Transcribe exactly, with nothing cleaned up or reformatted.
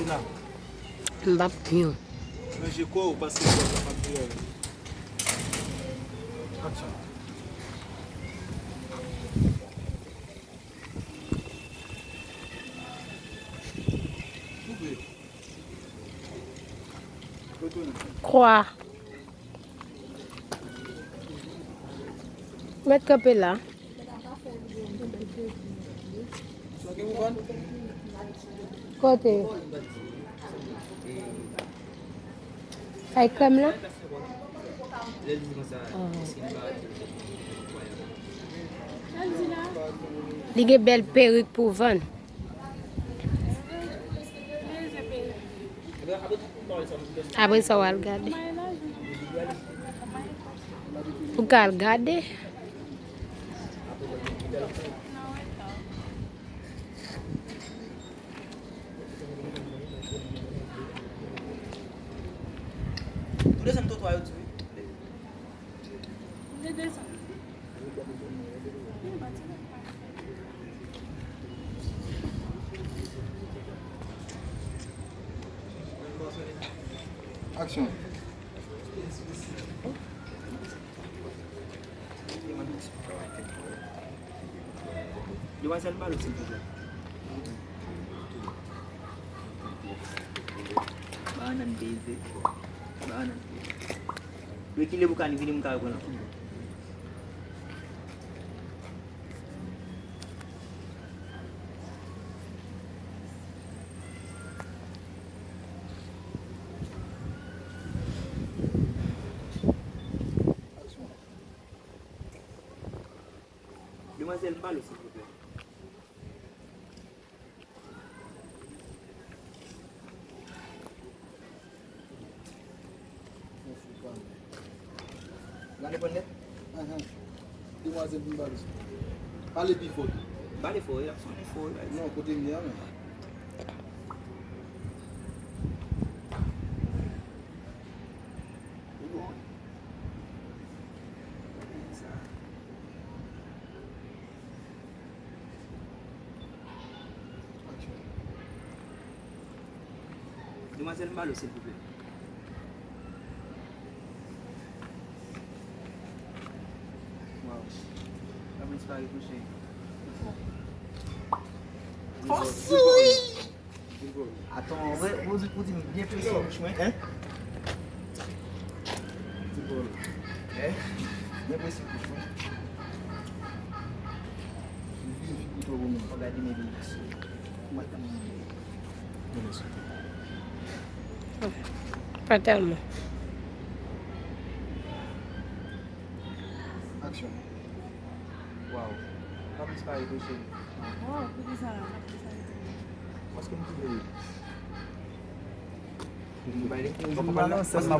M p ap di w. Ranje kò w, paske kò w kapab virè. Aksyon. Koupe. Retounen. Kwa. Mèt kanpe la. Kote? Kay krèm lan? Ah. Li gen bèl perik pou vann. Apre sa, w al gade. Ou ka al gade. Ou desann twotwa yo tou wi. M te desann. Aksyon. Demwazèl, bal, silvouplè. Ba nan beze. Ba nan beze. Rekile pou ka vini, m ka reprann la. Demwazèl, bal, silvouplè. Gade pwennèt. Ahan. Demwazèl vin pale sou. Pale pi fò tou. Pale fò, y ap sonnen fò, y ap. Non, kote m ye a menm. Demwazèl, m pale w, silvouplè. Waw. Sa plis pare tou, cheri. Fò souri! Atann, ou, ou, ou di m byen presi bouch mwen, hein? Hein? Byen presi bouch mwen. Fò gade men byen presi. Pa tèlman. Aksyon. Waw. Pa plis pare tou, cheri. Waw, poukisa la? Pa plis pare tou. Paske m twouve. M bay li. M pa konprann non, sèlman